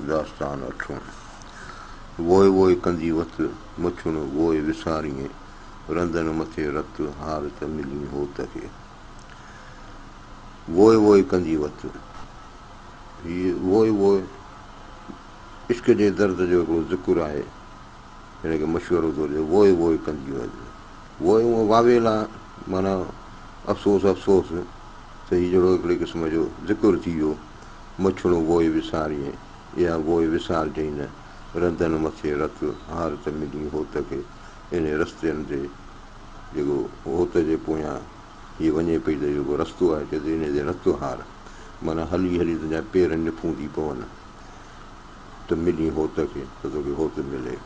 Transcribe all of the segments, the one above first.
داستان اٺون. ووء ووء ڪندي وت، مڇڻ ووء وساريين، رندن مٿي رت، هار ته ملين هوت کي. ووء ووء ڪندي وت. هي ووء ووء عشق جي درد جو هڪڙو ذڪر آهي، هن کي مشورو ٿو ڏئي، ووء ووء ڪندي وت. ووء هونء واويلا معنيٰ افسوس افسوس ته هي جهڙو هڪڙي قسم جو ذڪر ٿي ويو. مڇڻو ووء وساريين، اها ووء وسارجئين نه، رندن مٿي رت، هار ته ملين هوت کي. انهي رستين تي جيڪو هوت جي پويان هيء وڃي پئي ته جيڪو رستو آهي، چئي ٿو انهي تي رت هار، معنيٰ هلي هلي تنهنجا پير نڦون ٿي پون ته ملين هوت کي، ته توکي هوت ملي.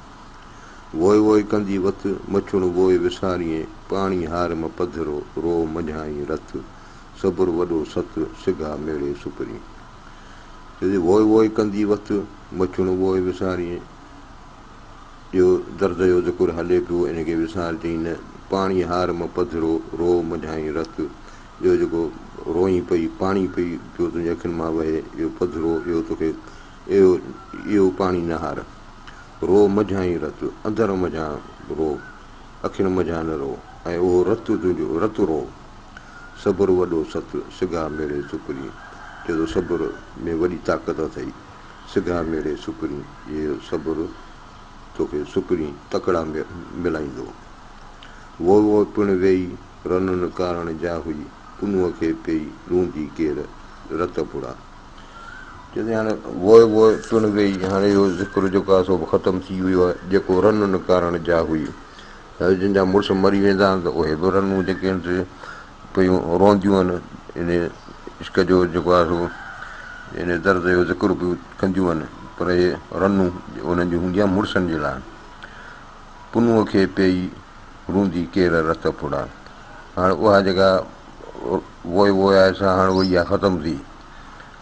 ووء ووء ڪندي وت، مڇڻ ووء وساريين، پاڻي هار م پڌرو، روء منجهائين رت، صبر وڏو ست، سگها ميڙي سپرين. چئي ٿي ووء ووء ڪندي وت، مڇڻ ووء وساريين، اهو درد جو ذڪر هلي پيو، ان کي وسارجئين نه، پاڻي هار م پڌرو، روء منجهائين رت، اهو جيڪو روئين پئي، پاڻي پئي پيو تنهنجي اکين مان وهي، اهو پڌرو، اهو توکي اهو اهو پاڻي نه هار. روء منجهان ئي رت، اندر منجهان روء، اکين منجهان نه روء، ۽ اهو رت تنهنجو رت روء. صبر وڏو ست، سگها ميڙي سپرين. چئي ٿو صبر ۾ وڏي طاقت اٿئي، سگها ميڙي سپرين، اهو صبر توکي سپرين تڪڙا ملائيندو. ووء ووء پڻ ويئي، رنن ڪارڻ جا هئي، پنهونء کي پيئي روندي ڪير رت ڦڙا. چوندي هاڻي ووء ووء پڻ ويئي، هاڻي اهو ذڪر جيڪو آهي سو به ختم ٿي ويو آهي، جيڪو رنن ڪارڻ جا هئي. جن جا مڙس مري ويندا آهن ته اهي به رنون جيڪي آهن سي پيون روئنديون آهن، ان عشق جو جيڪو آهي سو ان درد جو ذڪر پيون ڪنديون آهن، پر اهي رنون انهن جون هونديون آهن مڙسن جي لاء. پنهونء کي پيئي روندي ڪير رت ڦڙا. هاڻ اها جيڪا ووء ووء آهي سا هاڻ وئي آهي ختم ٿي.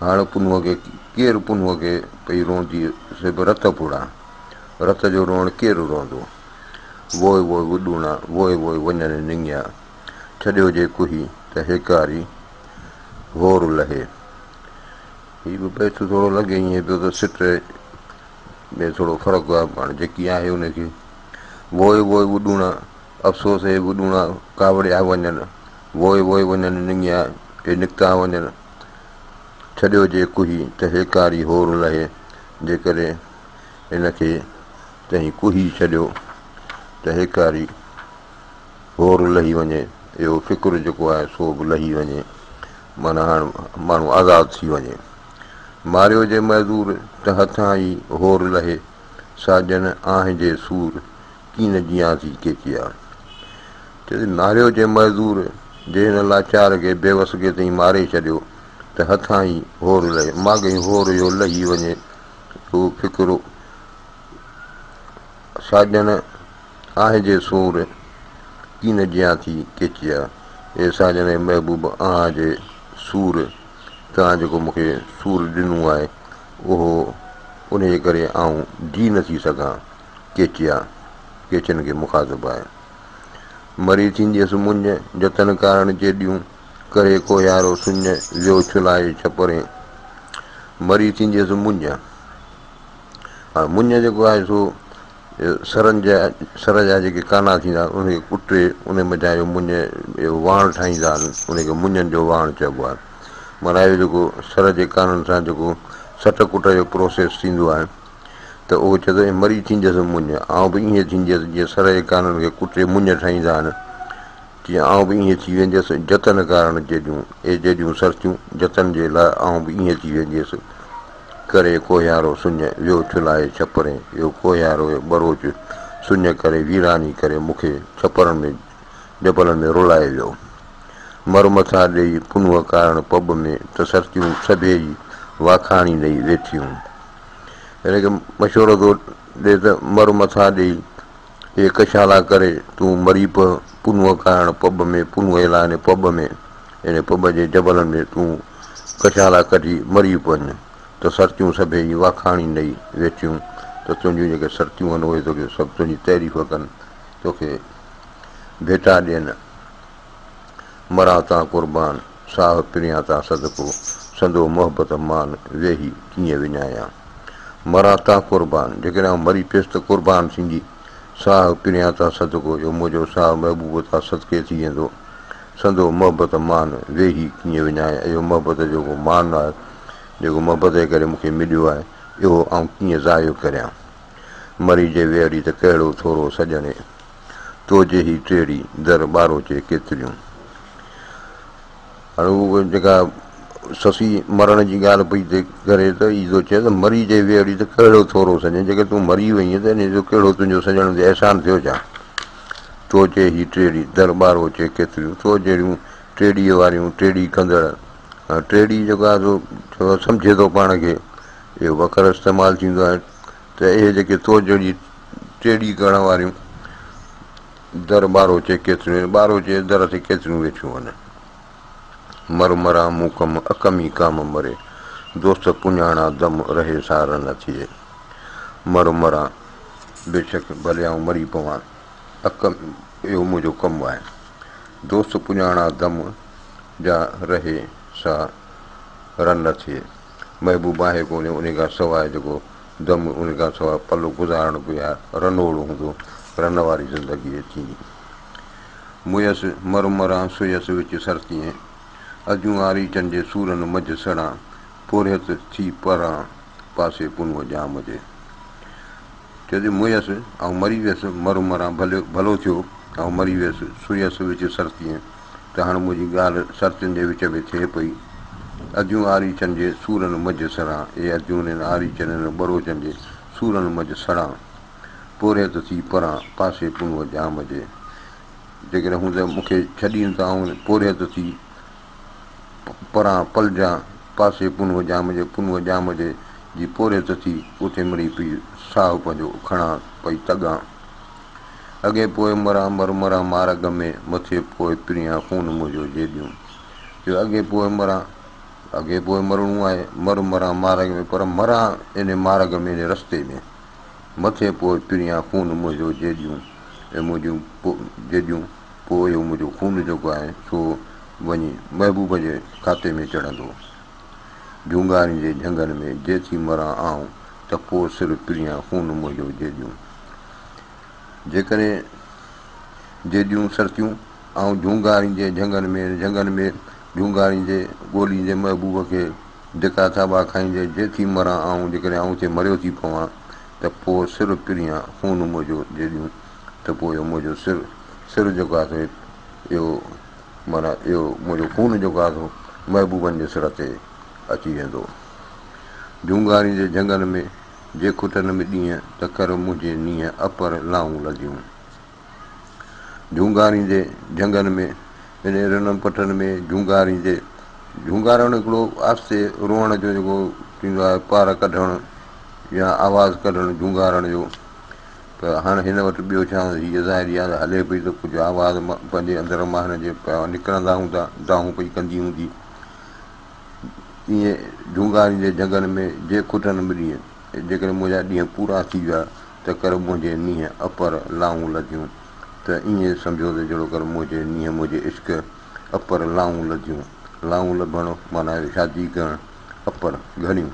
هاڻ پنهونء کي ڪير پنهونء کي پئي روئندي سي به رت ڦڙا. رت جو روئڻ ڪير روئندو. ووء ووء وڏوڻا، ووء ووء وڃن نڱيا. ڇڏيو جي ڪوهي ته هيڪاري هور لهي. هي به بيت ٿورو لڳي ائين پيو ته سٽ ۾ ٿورو فرق آهي پاڻ جيڪي آهي ان کي. ووء ووء وڏوڻا، افسوس اي وڏوڻا ڪاوڙيا وڃن. ووء ووء وڃن نڱيا، اي نڪتا وڃن. ڇڏيو جي ڪوهي ته هيڪاري هور لهي، جيڪڏهن هن کي تنهن ڪوهي ڇڏيو ته هيڪاري هور لهي وڃي، اهو فڪر جيڪو آهي سو به لهي وڃي، معنيٰ هاڻ ماڻهو آزاد ٿي وڃي. ماريو جي معذور ته هٿان ئي هور لهي، ساڄن آنهه جي سور ڪين جيان ٿي ڪيچيا. چئي ٿي ماريو جي معذور جي هن لاچار کي بيوس کي تئين ماري ڇڏيو ته هٿان ئي هور لهي، ماڳهين هور اهو لهي وڃي، اهو فڪر ساڄن آنهه جي سور ڪين جيان ٿي ڪيچيا. اي ساڄن اي محبوب آنهه جي سور توهان جيڪو مون کي سور ڏنو آهي اهو انهيء ڪري آئون جي نه ٿي سگهان. ڪيچيا، ڪيچن کي مخاطب آهي. مري ٿينديس مڃ، جتن ڪارڻ جيڏيون، ڪري ڪوهيارو سڃ، ويو ڇلائي ڇپرين. مري ٿينديس مڃ. هاڻ مڃ جيڪو آهي سو سرن جا سر جا جيڪي ڪانا ٿيندا آهن، ان کي ڪٽي ان منجهان اهو مڃ اهو واڻ ٺاهيندا آهن، ان کي مڃن جو واڻ چئبو آهي. معنيٰ اهو جيڪو سر جي ڪانن سان جيڪو سٽ ڪٽ جو پروسيس ٿيندو آهي ته اهو چئي ٿو مري ٿينديس مڃ، آئون به ائين ٿينديس جيئن سر جي ڪانن کي ڪٽي مڃ ٺاهيندا آهن، تيئن آئون به ائين ٿي وينديس، جتن ڪارڻ جيڏيون، اي جيڏيون سرتيون، جتن جي لاء آئون به ائين ٿي وينديس. ڪري ڪوهيارو سڃ، ويو ڇلائي ڇپرين، اهو ڪوهيارو ٻروچ سڃ ڪري ويراني ڪري مون کي ڇپرن ۾ جبلن ۾ رلائي ويو. مر مٿا ڏيئي پنهونء ڪارڻ پٻ ۾ ته سرتيون سڀيئي واکاڻي ڏئي ويٺيون. هن کي مشورو ٿو ڏئي ته مر مٿا ڏيئي اهي ڪشالا ڪري تون مري پئه پنهونء ڪارڻ پٻ ۾ پنهونء لاء ان پٻ ۾ ان پٻ جي جبلن ۾ تون ڪشالا ڪڍي مري وڃ ته سرتيون سڀيئي واکاڻي ڏئي ويٺيون ته تنهنجون جيڪي سرتيون آهن اهي توکي سڀ تنهنجي تعريف ڪن توکي ڀيٽا ڏين. مران تان قربان، ساهه پريان تان صدقو، سندو محبت مان، ويهي ڪيئن وڃايان. مران تان قربان، جيڪڏهن آئون مري پيس ته قربان ٿيندي. ساهه پريان تان صدقو، اهو منهنجو ساهه محبوب تان صدقي ٿي ويندو. سندو محبت مان، ويهي ڪيئن وڃايان، اهو محبت جو جيڪو مان آهي، جيڪو محبت جي ڪري مون کي مليو آهي، اهو آئون ڪيئن ضايع ڪريان. مري جي ويهڙي ته ڪهڙو ٿورو سڄڻي، تو جيهي ٽيڙي در ٻاروچي ڪيتريون. هاڻي هو جيڪا سسي مرڻ جي ڳالهه پئي ٿي ڪري ته هي ٿو چئي ته مري جي ويهڙي ته ڪهڙو ٿورو سڄڻ، جيڪڏهن تون مري وئين ته انهيء جو ڪهڙو تنهنجو سڄڻ تي احسان ٿيو ڇا؟ تو چئي هي ٽيڙي در ٻاروچي ڪيتريون، تو جهڙيون ٽيڙيء واريون ٽيڙي ڪندڙ، ٽيڙي جيڪو آهي سو سمجهي ٿو پاڻ کي، اهو وکر استعمال ٿيندو آهي ته اهي جيڪي تو جهڙي ٽيڙي ڪرڻ واريون در ٻاروچي ڪيتريون، ٻاروچي در تي ڪيتريون ويٺيون آهن. مر مران مون ڪم، اڪم ئي ڪام مري، دوست پڃاڻا دم، رهي سار نه ٿئي. مر مران، بيشڪ ڀلي آئون مري پوان، اڪم اهو منهنجو ڪم آهي. دوست پڃاڻا دم، جا رهي سا رن نه ٿئي. محبوب آهي ڪونهي انهي کان سواء جيڪو دم ان کان سواء پل گذارڻ به آهي رنوڙو هوندو، رن واري زندگي ٿيندي. مويس مر مران سويس وچ سرتيين، اديون آريچن جي سورن منجهه سڙان، پورهيت ٿي پران پاسي پنهونء ڄام جي. چئي ٿي مويس آئون مري ويس، مر مران ڀلو ٿيو آئون مري ويس، سويس وچ سرتيين، ته هاڻ منهنجي ڳالهه سرتين جي وچ ۾ ٿئي پئي. اديون آريچن جي سورن منجهه سڙان، اي اديون انهن آريچن انهن ٻروچن جي سورن منجهه سڙان. پورهيت ٿي پران، پاسي پنهونء ڄام جي. جيڪڏهن هوند مون کي ڇڏين ته آئون پورهيت ٿي پران پلجان، پاسي پنهونء ڄام جي، پنهونء ڄام جي جي پورهيت ٿي اتي مڙئي پئي ساهه پنهنجو کڻان پئي تڳان. اڳي پوء مران مر مران مارڳ ۾، مٿي پوء پريان خون منهنجو جيڏيون. چيو اڳي پوء مران، اڳي پوء مرڻو آهي، مر مران مارڳ ۾، پر مران انهي مارڳ ۾ انهي رستي ۾. مٿي پوء پريان خون منهنجو جيڏيون، اي منهنجون جيڏيون، پوء اهو منهنجو خون جيڪو آهي سو وڃي محبوب جي کاتي ۾ چڙهندو. جهونگارين جي جهنگن ۾ جي ٿي مران آئون، ته پوء سر پريان خون منهنجو جيڏيون. جيڪڏهن جيڏيون سرتيون، آئون جهونگاريندي جهنگن ۾، جهنگن ۾ جهونگاريندي، ڳوليندي محبوب کي، ڌڪا ٿاٻا کائيندي، جي ٿي مران آئون، جيڪڏهن آئون اتي مريو ٿي پوان، ته پوء سر پريان خون منهنجو جيڏيون، ته پوء اهو منهنجو سر، سر جيڪو آهي سو اهو معنيٰ اهو منهنجو خون جيڪو آهي سو محبوبن جي سر تي اچي ويندو. جهونگاريندي جهنگن ۾. جي کٽن ۾ ڏينهن، ته ڪر منهنجي نينهن اپر لائون لڌيون. جهونگاريندي جهنگن ۾، انهي رنن پٽن ۾ جهونگاريندي، جهونگارڻ هڪڙو آهستي روئڻ جو جيڪو ٿيندو آهي، پار ڪڍڻ يا آواز ڪڍڻ جهونگارڻ جو، ته هاڻ هن وٽ ٻيو ڇا هيء ظاهري آهي ته هلي پئي ته ڪجهه آواز پنهنجي اندر مان هن جي پيا نڪرندا هوندا، دانهون پئي ڪندي هوندي. ائين جهونگاريندي جهنگن ۾ جي کٽن به ڏينهن، جيڪڏهن منهنجا ڏينهن پورا ٿي ويا ته ڪر منهنجي نينهن اپر لائون لڌيون ته ائين سمجهو ته جهڙوڪر منهنجي نينهن منهنجي عشق اپر لائون لڌيون، لائون لڀڻ معنيٰ شادي ڪرڻ، اپر گهڻيون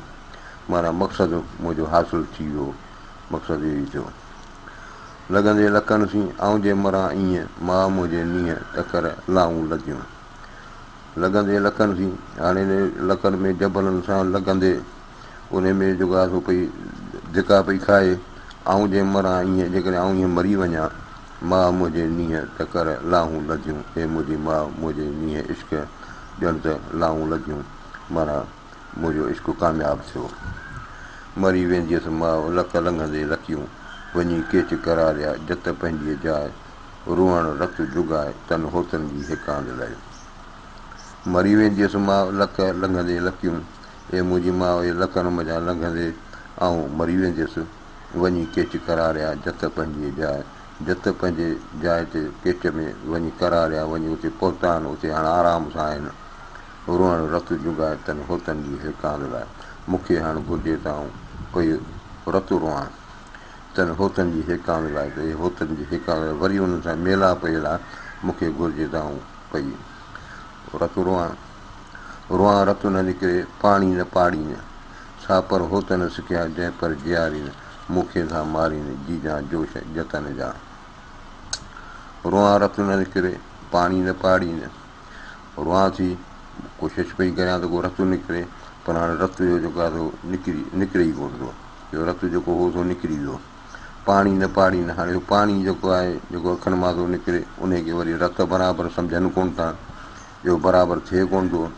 معنيٰ مقصد منهنجو حاصل ٿي ويو، مقصد اهو ئي ٿيو. لڳندي لڪن سين آئون جي مران ائين، ماء منهنجي نينهن ته ڪر لائون لڌيون. لڳندي لڪن سين، هاڻي انهي لڪن ۾ جبلن سان لڳندي انهي ۾ جيڪو آهي سو پئي ڌڪا پئي کائي، آئون جي مران ائين، جيڪڏهن آئون ائين مري وڃان، ماء منهنجي نينهن ته ڪر لاهون لڌيون، اي منهنجي ماء منهنجي نينهن عشق ڄڻ ته لاهون لڌيون، معنيٰ منهنجو عشق ڪامياب ٿيو. مري وينديس ماء لڪ لنگهندي لڪيون، وڃي ڪيچ قراريا جت پنهنجيء جاء، روئڻ رت جڳائي، تن هوتن جي هيڪاند لئي. مري وينديس ماء، لڪ لنگهندي لڪيون. اي منهنجي ماء، اي لڪن منجهان لنگهندي آئون مري وينديس. وڃي ڪيچ قراريا، جت پنهنجيء جاء. جت پنهنجي جاء تي ڪيچ ۾ وڃي قراريا، وڃي اتي پهتا آهن، اتي هاڻ آرام سان آهن. روئڻ رت جڳائي، تن هوتن جي هيڪاند لاء. مون کي هاڻ گهرجي ته آئون پئي رت روئان. تن هوتن جي هيڪاند لاء ته اهي هوتن جي هيڪاند لاء وري انهن سان ميلاپ جي لاء مون کي گهرجي ته آئون پئي رت روئان. روئان رت نه نڪري، پاڻي نه پاڙين. سا پر هوت نه سکيا، جنهن پر جيارين، مون کي ٿا مارين، جيجان جوش جتن جا. روئان رت نه نڪري، پاڻي نه پاڙين. روئان ٿي، ڪوشش پئي ڪريان ته ڪو رت نڪري، پر هاڻي رت جو جيڪو آهي سو نڪري نڪري ئي ڪونه ٿو. اهو رت جيڪو هو سو نڪري ويو. پاڻي نه پاڙين، هاڻي اهو پاڻي جيڪو آهي، جيڪو اکين مان ٿو نڪري، انهي کي وري رت برابر سمجهن ڪونه ٿا. اهو برابر ٿئي ڪونه ٿو.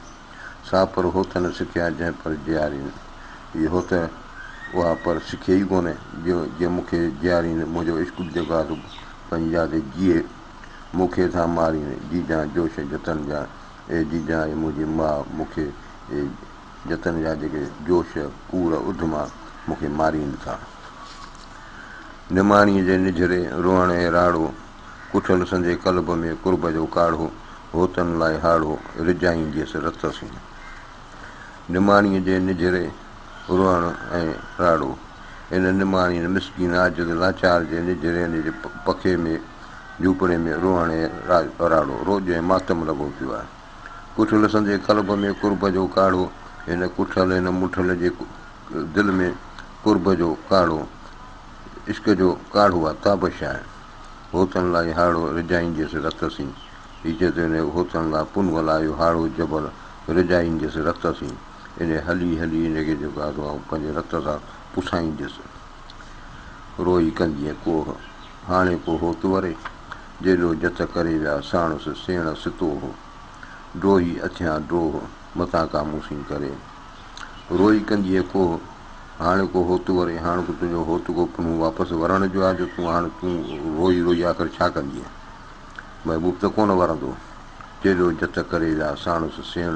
سا پر هوت نه سکيا، جنهن پر جيارين. هي هوت اها پر سکي ئي ڪونه، جو جنهن مون کي جيارين، منهنجو عشق به جيڪو آهي سو پنهنجي جاء تي جيئي. مون کي ٿا مارين، جيجان جوش جتن جا، اي جيجان اي منهنجي ماء، مون کي اي جتن جا جيڪي جوش، ڪوڙ، اڌما مون کي مارين ٿا. نماڻيء جي نجهري، روئڻ ۽ راڙو، ڪٺل سندي قلب ۾ قرب جو ڪاڙهو، هوتن لاء هاڙهو، رجائينديس رت سين. نماڻيء جي نجهري، روئڻ ۽ راڙو، ان نماڻي مسڪين عاجز لاچار جي نجهري ان جي پکي ۾ جهوپڙي ۾ روئڻ ۽ راڙو، روڄ ۽ ماتم لڳو پيو آهي. ڪٺل سندي قلب ۾ قرب جو ڪاڙهو، هن ڪٺل هن مٺل جي دل ۾ قرب جو ڪاڙهو، عشق جو ڪاڙهو آ تابش آهي. هوتن لاء هاڙهو رجائينديس رت سين. هي چئي ٿو ان هوتن لاء پنهل آيو هاڙهو جبل رجائينديس رت سين. ان هلي هلي ان کي جيڪو آهي سو آئون پنهنجي رت سان پسائينديس. روئي ڪندينء ڪوهه، هاڻي ڪو هوت وري؟ جيڏو جت ڪري ويا ساڻس سيڻ ستو هو. ڊوهي اٿيان ڊوهه، متان ڪا مون سين ڪري. روئي ڪندينء ڪوهه، هاڻي ڪو هوت وري؟ هاڻ ڪو تنهنجو هوت ڪو پنهون واپس ورڻ جو آهي جو تون هاڻ تون روئي روئي آخر ڇا ڪندينء؟ محبوب ته ڪونه ورندو. جيڏو جت ڪري ويا ساڻس سيڻ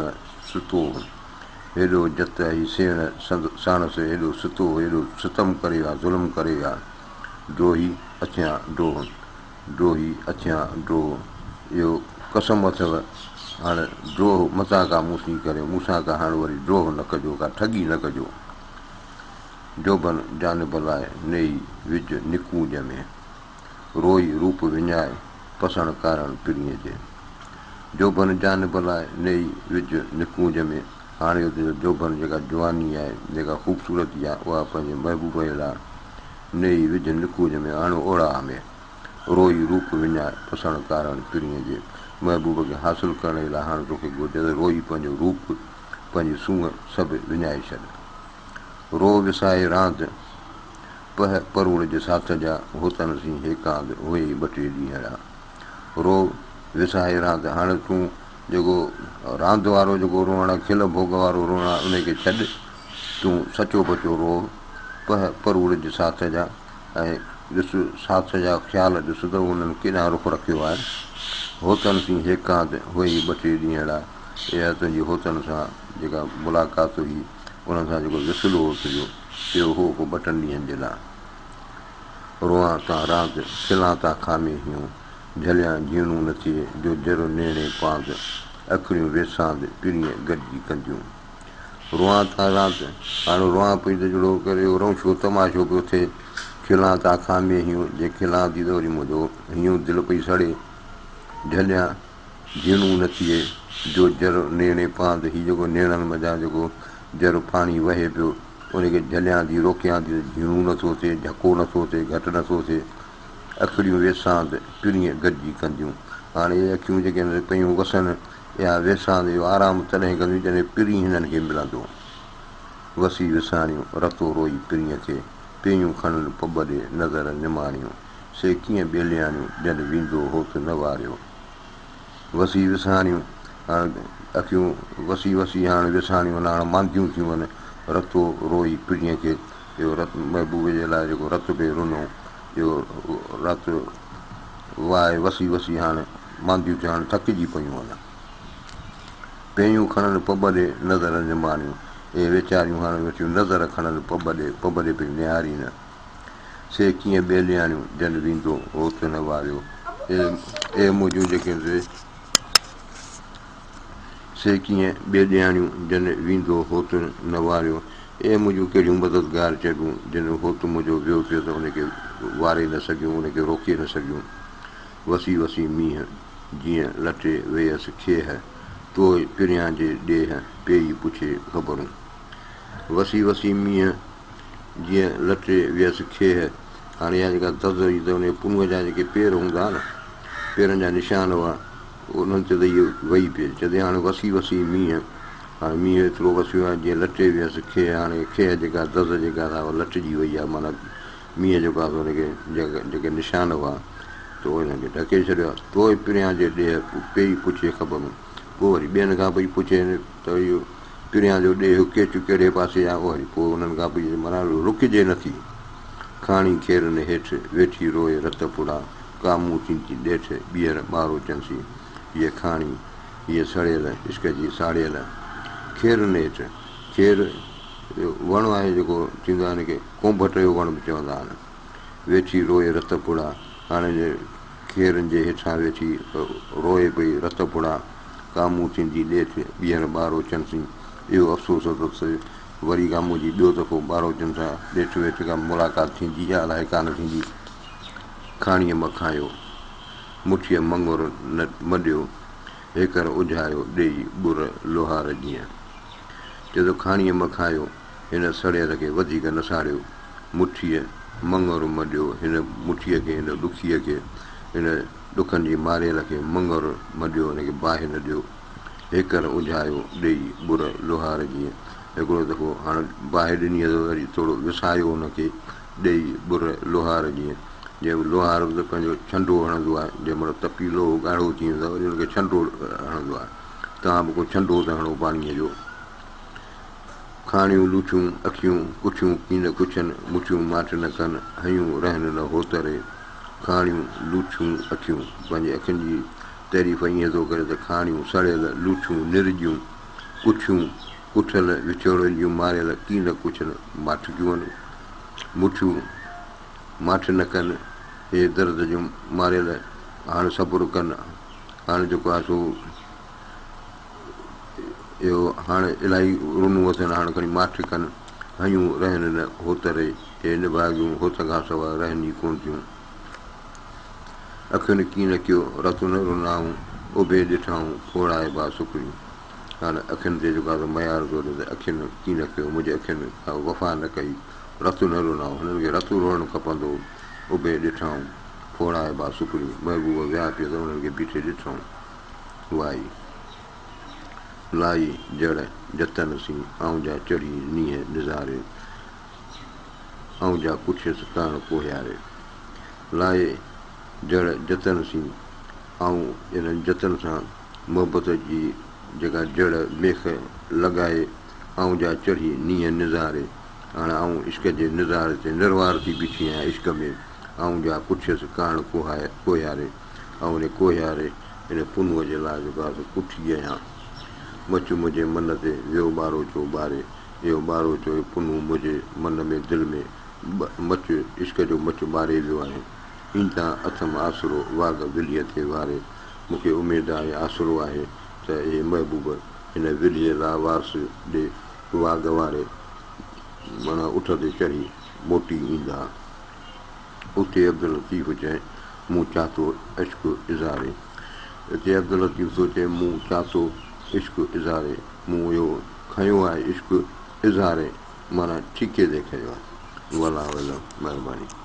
ستو هو. هيڏو جت هي سيڻ ساڻس هيڏو ستو هو، هيڏو ستم ڪري ويا، ظلم ڪري ويا. ڊوهي اٿيان ڊوهه، ڊوهي اٿيان ڊوهه، اهو قسم اٿئو هاڻ ڊوهه متان ڪا مون سين ڪريو، مون سان ڪا هاڻ وري ڊوهه نه ڪجو، ڪا ٺڳي نه ڪجو. جوڀن جانب لاء نيئي وجهه نڪونج ۾. روئي روپ وڃائي، پسڻ ڪارڻ پرينء جي. جوڀن جانب لاء نيئي وجهه نڪونج ۾. هاڻ اهو تنهنجو جوڀن جيڪا جواني آهي، جيڪا خوبصورتي آهي، اها پنهنجي محبوب جي لاء نيئي وجهه نڪونج ۾، آڻ اوڙاهه ۾. روئي روپ وڃائي، پسڻ ڪارڻ پرينء جي. محبوب کي حاصل ڪرڻ جي لاء هاڻ توکي گهرجي ته روئي پنهنجو روپ، پنهنجي سونهن سڀ وڃائي ڇڏ. روء وسائي راند، پهه پروڙ جي ساٿ جا، هوتن سين هيڪاند، هئي ٻه ٽي ڏينهڙا. روء وسائي راند، هاڻ تون جيڪو راند وارو جيڪو روئڻ آ، کل ڀوڳ وارو روئڻ آ، انهي کي ڇڏ، تون سچو پچو روء، پهه پروڙ جي ساٿ جا ۽ ڏس ساٿ جا خيال ڏس ته انهن ڪيڏانهن رخ رکيو آهي. هوتن سين هيڪاند، هئي ٻه ٽي ڏينهڙا. اها تنهنجي هوتن سان جيڪا ملاقات هئي، انهن سان جيڪو وصل هو تنهنجو، اهو هو ڪو ٻه ٽن ڏينهن جي لاء. روئان تان راند، کلان تان کامي هيون، جهليان جيڻون نه ٿئي، جو جر نيڻي پاند، اکڙيون ويساند، پرينء گڏجي ڪنديون. روئان تان راند، هاڻ روئان پئي ته جهڙو ڪر اهو رئونشو تماشو پيو ٿئي. کلان تان کامي هيون، جي کلان ٿي ته وري منهنجو هينئون دل پئي سڙي. جهليان جهيڻو نه ٿئي، جو جر نيڻي پاند، هي جيڪو نيڻن منجهان جيڪو جر پاڻي وهي پيو، ان کي جهليان ٿي، روڪيان ٿي ته جهيڻو نه ٿو ٿئي، جهڪو نه ٿو ٿئي، گهٽ نه ٿو ٿئي. اکڙيون ويساند، پرينء گڏجي ڪنديون. هاڻي اهي اکيون جيڪي آهن سي پيون وسن، اها ويساند، اهو آرام تڏهن ڪنديون جڏهن پرين هنن کي ملندو. وسي وساڻيون، رتو روئي پرينء کي، پيون کڻن پٻ ڏي، نظر نماڻيون. سي ڪيئن ٻيلياڻيون، جن ويندو هوت نه واريو. وسي وساڻيون، هاڻ اکيون وسي وسي هاڻ وساڻيون هاڻ مانديون ٿيون وڃن. رتو روئي پرينء کي، اهو رت محبوب جي لاء جيڪو رت پئي رنو، اهو رت واء وسي وسي هاڻ مانديون ٿيون، هاڻ ٿڪجي پيون وڃن. پيون کڻن پٻ ڏي، نظر نماڻيون، اهي ويچاريون هاڻ ويٺيون نظر کڻن پٻ ڏي، پٻ ڏي پيون نهارين. سي ڪيئن ٻيلياڻيون جن ويندو هوت نه واريو. اي منهنجون جيڪي سي، سي ڪيئن ٻيلياڻيون جن ويندو هوت نه واريو. اي منهنجون ڪهڙيون مددگار چئبيون جن هوت منهنجو ويو پيو ته ان کي واري نه سگهيون، ان کي روڪي نه سگهيون. وسي وسي مينهن جيئن لٽي ويس کيهه، توء پريان جي ڏيهه پيئي پڇي خبرون. وسي وسي مينهن جيئن لٽي ويس کيهه. هاڻي اها جيڪا دز هئي ته ان پنهونء جا جيڪي پير هوندا ها نه، پيرن جا نشان هئا، انهن تي ته اهو وئي پئي. چئي ٿي هاڻي وسي وسي مينهن، هاڻي مينهن ايترو وسيو آهي جيئن لٽي ويس کيهه. هاڻي کيهه جيڪا دز جيڪا سا لٽجي وئي آهي، معنيٰ مينهن جيڪو آهي سو ان کي جيڪي نشان هئا تو انهن کي ڍڪي ڇڏيو آهي. توء پريان جي ڏيهه پيئي پڇي خبرون. پوء وري ٻين کان پئي پڇي ته اهو پريان جو ڏيهه ڪيچ ڪهڙي پاسي آهي؟ وري پوء انهن کان پڇي معنيٰ رڪجي نٿي. کاڻي کيرن هيٺ ويٺي روئي رت ڦڙا، ڪا مون ٿيندي ڏيٺ ٻيهر ٻاروچن سين. هيء کاڻي، هيء سڙيل عشق جي ساڙيل کيرن هيٺ. کير وڻ آهي جيڪو ٿيندو آهي ان کي ڪونڀٽ جو وڻ به چوندا آهن. ويٺي روئي رت ڦڙا، هاڻي کيرن جي هيٺان ويٺي روئي پئي رت ڦڙا، ڪا مون ٿيندي ڏيٺ ٻيهر ٻاروچن سين. اهو افسوس اٿس وري ڪا منهنجي ٻيو دفعو ٻاروچن سان ڏيٺ ويٺ ڪا ملاقات ٿيندي يا الائي ڪانه ٿيندي. کاڻيء مکايو، مٺيء مڱر نه مڏيو، هيڪر اجهايو ڏيئي ٻر لوهار جيئن. چئي ٿو کاڻيء مکايو، هن سڙيل کي وڌيڪ نه ساڙيو. مٺيء مڱر مڏيو، هن مٺيء کي، هن ڏکيء کي، هن ڏکن جي ماريل کي مڱر مڏيو، هن کي باهه نه ڏيو. هيڪر اجهايو ڏيئي ٻر لوهار جيئن. هڪڙو دفعو هاڻ باهه ڏني اٿس وري ٿورو وسايو هن کي ڏيئي ٻر لوهار جيئن. جيئن لوهار به ته پنهنجو ڇنڊو هڻندو آهي، جنهن مهل تپي لوهه ڳاڙهو ٿي ويندو آهي وري هن کي ڇنڊو هڻندو آهي. توهان به ڪو ڇنڊو ته هڻو پاڻيء جو. کاڻيون لوٺيون اکيون ڪٺيون ڪين ڪڇن، مٺيون ماٺ نه ڪن، هنيون رهن نه هوتري. کاڻيون لوٺيون اکيون، پنهنجي اکين جي تعريف ائين ٿو ڪري ته کاڻيون سڙيل، لوٺيون نرڄيون، ڪٺيون ڪٺل، وڇوڙن جون ماريل، ڪين ڪڇن ماٺڪيون، مٺيون ماٺ نه ڪن، اهي درد جون ماريل، هاڻ صبر ڪن، هاڻ جيڪو آهي سو اهو هاڻ الاهي رنو اٿن، هاڻ کڻي ماٺ ڪن، هنيون رهن نه هوت ري، اهي نڀاڳيون هوت کان سواء رهن ئي ڪونه ٿيون. اکين ڪين ڪيو، رت نه رنائون، اڀي ڏٺائون، ڦوڙائبا سڪريون. هاڻ اکين تي جيڪو آهي سو ميار ٿو ڏي ته اکين ڪين ڪيو، منهنجي اکين ڪا وفا نه ڪئي، رت نه رنائون، هنن کي رت روئڻ کپندو هو، اڀي ڏٺائون، ڦوڙائبا سڪريون. محبوب ويا پئي ته انهن کي بيٺي ڏٺائون. وائي لائي جڙ جتن سين، آئون جا چڙهي نينهن نظاري، آئون جا ڪڇيس ڪاڻ ڪوهياري. لائي جڙ جتن سين، آئون انهن جتن سان محبت جي جيڪا جڙ ميخ لڳائي، آئون جا چڙهي نينهن نظاري. هاڻ آئون عشق جي نظاري تي نروار ٿي بيٺي آهيان عشق ۾، آئون جا ڪڇيس ڪاڻ ڪوهياري. آئون ان ڪوهياري ان پنهونء جي لاء جو گاس ڪٺي آهيان. مچ منهنجي من تي ويو ٻاروچو ٻاري. اهو ٻاروچو اهو پنهون منهنجي من ۾ دل ۾ مچ عشق جو مچ ٻاري ويو آهي. ايندا اٿم آسرو واڳ ولهيء تي واري. مون کي اميد آهي آسرو آهي ته اهي محبوب هن ولهيء لاوارث ڏي واڳ واري معنيٰ اٺ تي چڙهي موٽي ايندا. اتي عبداللطيف چئي، مون چاهتو عشق اظهاري. اتي عبداللطيف ٿو چئي، مون چاهتو عشق اظهاري. مون اهو کنيو آهي عشق اظهاري معنيٰ ٺيڪي تي کنيو آهي. والله اعلم. مهرباني.